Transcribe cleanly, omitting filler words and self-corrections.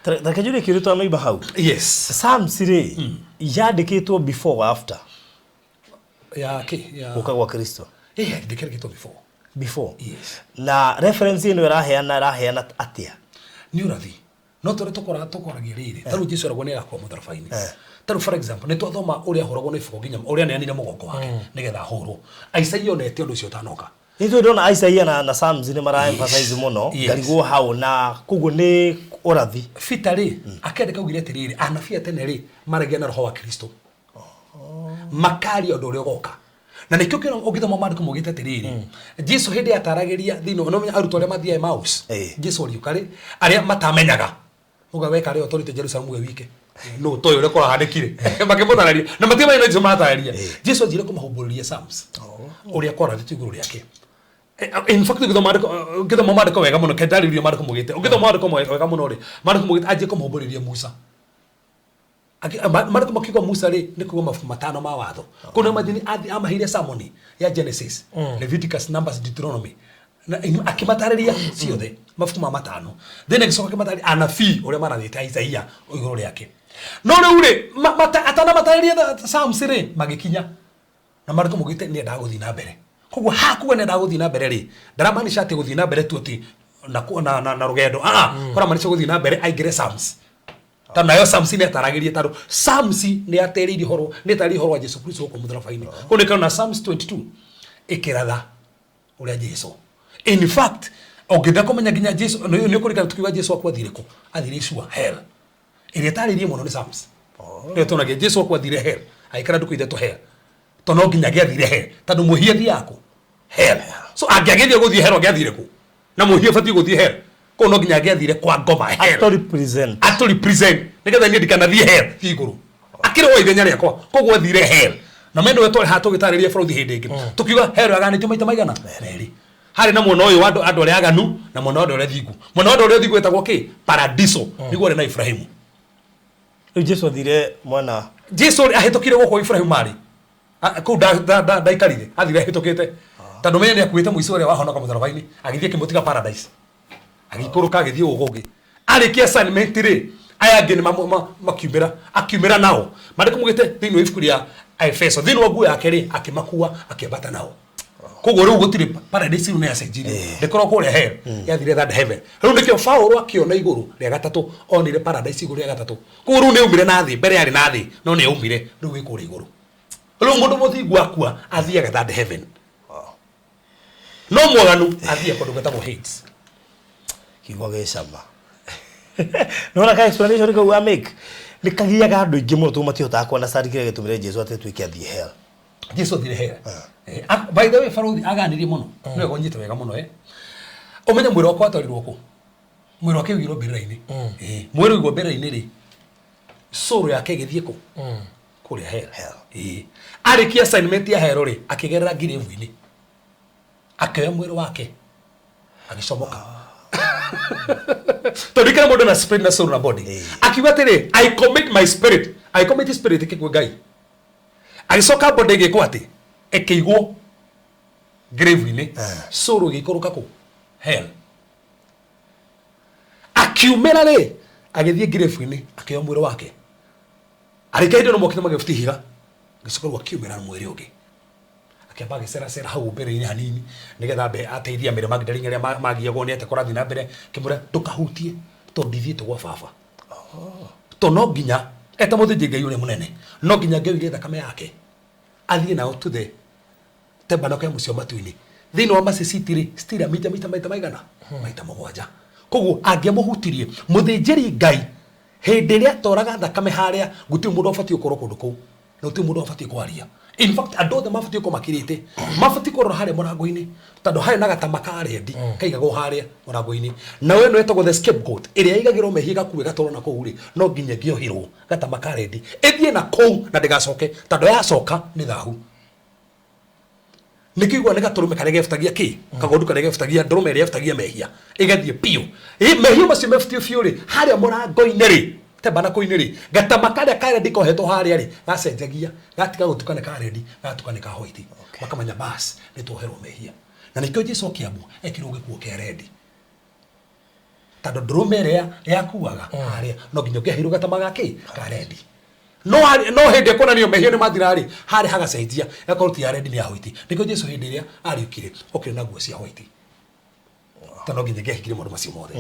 Reke njũrie kĩũria tũtanaima hau. Yes. Psalms rĩ, yandĩkĩtwo before or after Ya kĩ? Ya gũka gwa Kristo? Eh, ndĩkĩrĩkĩtwo before. Before. Yes. Na reference ĩno ĩraheana ĩraheana atĩa? Nĩ ũrathi. No tũrĩa tũkora tũkoragia rĩrĩ. Ta rĩu Jesu eragwo nĩ agakua mũtharaba-inĩ. Ta rĩu for example, nĩ twathoma ũrĩa ahũragwo na iboko nginya ũrĩa aneanire mũgongo wake nĩgetha ahũrwo. Isaia onete ũndũ ũcio ũtanoka. Nĩ ndona Isaia na Psalms nĩ mara emphasize mũno. Yes. Ngarigwo hau na koguo nĩ ũrathi. Peter rĩ, akĩandĩka augire atĩrĩrĩ, anabii a tene rĩ, maragia na roho wa Kristo. Makaria ũndũ ũrĩa ũgoka. Na nĩkĩo kĩo ũngĩthoma maandĩko maugĩte atĩrĩrĩ, Jesu hĩndĩ ataragĩria thĩinĩ, no ũmenye arutwo arĩa mathiaga Emmaus, Jesu ariũka rĩ, arĩa matamenyaga, uga weka rĩ authority Jerusalem we wike. No toyo ũrĩa kũrahanĩkire. Makĩmũthararia. Na matiamenyaga nĩ Jesu marathararia. Jesu anjire kũmahumbũrĩria Psalms. Ũrĩa kwarathĩtwo igũrũ rĩake. In fact, ũngĩthoma maandĩko wega mũno, kendarĩria maandĩko maugĩte. Ũngĩthoma maandĩko wega mũno rĩ, maandĩko maugĩte anjie kũmahumbũrĩria Musa. Maandĩko makiuga Musa rĩ, nĩ kuuga mabuku matano ma watho. Kũu nĩ mathini amaheire sermon ya Genesis, Leviticus, Numbers, Deuteronomy. Na akĩmatarĩria ciothe mabuku ma matano. Then agĩcoka akĩmatarĩria anabii ũrĩa marathĩte Isaia igũrũ rĩake. No rĩu rĩ, atanamatarĩria Psalms rĩ, magĩkinya. Na maandĩko maugĩte nĩ endaga gũthiĩ na mbere. Koguo haha kuga nĩ endaga gũthiĩ na mbere rĩ, ndaramaanisha atĩ gũthiĩ na mbere tu atĩ na rũgendo. Ah, kũramaanisha gũthiĩ na mbere aingĩre Psalms. Ta nayo Psalms nĩ ataragĩria tondũ Psalms nĩ aterĩirie ũhoro, nĩ atarĩirie ũhoro wa Jesu Kristo gũkũ mũtharaba-inĩ. Kũu nĩkĩo na Psalms 22 ĩkĩratha ũrĩa Jesu. In fact, ũngĩenda kũmenya nginya Jesu, nĩ ũkũririkana tukiuga Jesu akua athire kũ? Athire icua, hell. Ĩrĩa ĩtarĩirie mũno nĩ Psalms. Nĩyo tuonagia Jesu akua athire hell, agĩikara ndukũ ithatũ hell. Tondũ no nginya angĩathire hell, tondũ mwĩhia athiaga kũ? Hell. So angĩagĩthiĩ gũthiĩ hell angĩathire kũ? Na mwĩhia ũbatiĩ gũthiĩ hell. Koguo no nginya angĩathire kwa ngoma hell. Ato represent. Ato represent. Nĩgetha niĩ ndikanathiĩ hell, thiĩ igũrũ. Akĩrĩ o ithenya rĩakwa. Koguo athire hell. Na mendo we twarĩ haha tũgĩtarĩria bũrũthi hĩndĩ ĩngĩ. Tũkiuga hell yaganĩtio maita maigana? Merĩ. Harĩ na mwena ũyũ wa andũ arĩa aganu na mwena wa andũ arĩa athingu. Mwena wa andũ arĩa athingu wetagwo kĩ? Paradiso. Nĩguo arĩ na Ibrahimu. Rĩu Jesu athire mwena. Jesu ahĩtũkire gũkũ Ibrahimu marĩ. Kũu ndaikarire, athire ahĩtũkĩte. Tondũ menye nĩ akuĩte mũici ũrĩa wahonoka mũtharaba-inĩ, agĩthiĩ akĩmũtiga paradise. Agĩikũrũka agĩthiĩ gũkũ ũngĩ. Arĩkia assignment rĩ, aya angĩ nĩ makiumĩra, akiumĩra nao. Maandĩko maugĩte thĩinĩ wa ibuku rĩa Aefeso, thĩinĩ wa nguo yake rĩ, akĩmakua akĩambata nao. Koguo rĩu gũtirĩ paradise rĩu nĩ yacenjirie. Ndĩkoragwo kũrĩa hell, yathire third heaven. Rĩu nĩkĩo Paũlũ akĩona igũrũ rĩa gatatũ, onire paradise igũrũ rĩa gatatũ. Koguo rĩu nĩ aumire na thĩ, mbere yarĩ na thĩ, no nĩ aumire, rĩu ĩ kũrĩa igũrũ. Rĩu mũndũ mũthingu akua, athiaga third heaven. No mwaganu athiaga kũndũ gwĩtagwo Hades. Kiugo gĩ cama. Nĩwona ka explanation kau wa make nĩ kagiaga andũ aingĩ mũno tondũ matihotaga ku understand kĩrĩa gĩtũmire Jesu atĩ atuĩke athiĩ hell. Jesu athire hell. By the way, Barũthi aganirie mũno. Nĩ wega ũnyite wega mũno eh. Ũmenye mwĩrĩ wakwa watwarirwo kũ? Mwĩrĩ wake ũigirwo mbĩrĩra-inĩ. Mwĩrĩ ũigwo mbĩrĩra-inĩ rĩ, soul yake ĩgĩthiĩ kũ? Kũrĩa hell. Hell. Arĩkia assignment ya hell rĩ, akĩgerera ngirĩbu-inĩ. Akĩoya mwĩrĩ wake agĩcomoka. Tondũ ikara mũndũ na spirit na soul na body. Akiuga atĩrĩ, I commit my spirit. I commit spirit ĩkĩ kwĩ Ngai. Agĩcoka body ĩgĩkwo atĩ ĩkĩigwo grave-inĩ. Soul ĩgĩikũrũka kũ? Hell. Akiumĩra rĩ, agĩthiĩ grave-inĩ, akĩoya mwĩrĩ wake. Arĩkia hĩndĩ ĩno mokĩte magĩbuta ihiga, agĩcoka rĩu akiumĩra na mwĩrĩ ũngĩ. Akĩamba agĩceracera hau mbere-inĩ hanini, nĩgetha ambe ateithie Mary Magdalene arĩa magiagwo nĩ atĩa kũrathiĩ na mbere, akĩmwĩra ndũkahutie tondũ ndithiĩte gwa baba. Tondũ no nginya, eta mũthĩnjĩri Ngai ũrĩa mũnene, no nginya angĩoire thakame yake, athiĩ nayo to the tabernacle ya mũciĩ wa matu-inĩ. Thĩinĩ wa Mercy Seat rĩ, still amĩite maita maita maigana? Maita mũgwanja. Koguo angĩamũhutirie, mũthĩnjĩri Ngai hĩndĩ ĩrĩa atoraga thakame harĩa, gũtirĩ mũndũ wabatiĩ gũkorwo kũndũ kũu, na gũtirĩ mũndũ wabatiĩ kwaria. In fact, andũ othe mabatiĩ gũkorwo makirĩte, mabatiĩ kũrora harĩa mũrango-inĩ, tondũ harĩ na gatama ka rendi kaigagwo harĩa mũrango-inĩ. Nayo ĩno ĩtagwo the scapegoat, ĩrĩa yaigagĩrwo mehia ĩgakuo ĩgatwarwo na kũu rĩ, no nginya ĩngĩohirwo gatama ka rendi, ĩthiĩ na kũu na ndĩgacoke, tondũ yacoka nĩ thahu. Nĩkĩo igua nĩ gatũrũme karĩa gebutagia kĩ? Kagondu karĩa gebutagia ndũrũme ĩrĩa yebutagia mehia ĩgathiĩ biũ. Ĩ mehia macio mebutio biũ rĩ, harĩa mũrango-inĩ rĩ, tabernacle-inĩ rĩ, gatama karĩa ka rendi kohetwo harĩa rĩ, gacenjagia, gatiga gũtuka nĩ ka rendi, gagatuka nĩ ka white. Makamenya bas nĩ tuoherwo mehia. Na nĩkĩo Jesu akĩambwo ekĩrwo gĩkuo kĩa rendi. Tondũ ndũrũme ĩrĩa yakuaga harĩa no nginya ũngĩaheirwo gatama gakĩ ka red. No no hĩndĩ ĩkuonanio mehia nĩ mathira rĩ, harĩa hagacenjia gakorwo ti ya red, nĩ ya white. Nĩkĩo Jesu hĩndĩ ĩrĩa ariũkire okire na nguo cia white, tondũ no nginya ingĩahingire maũndũ macio mothe.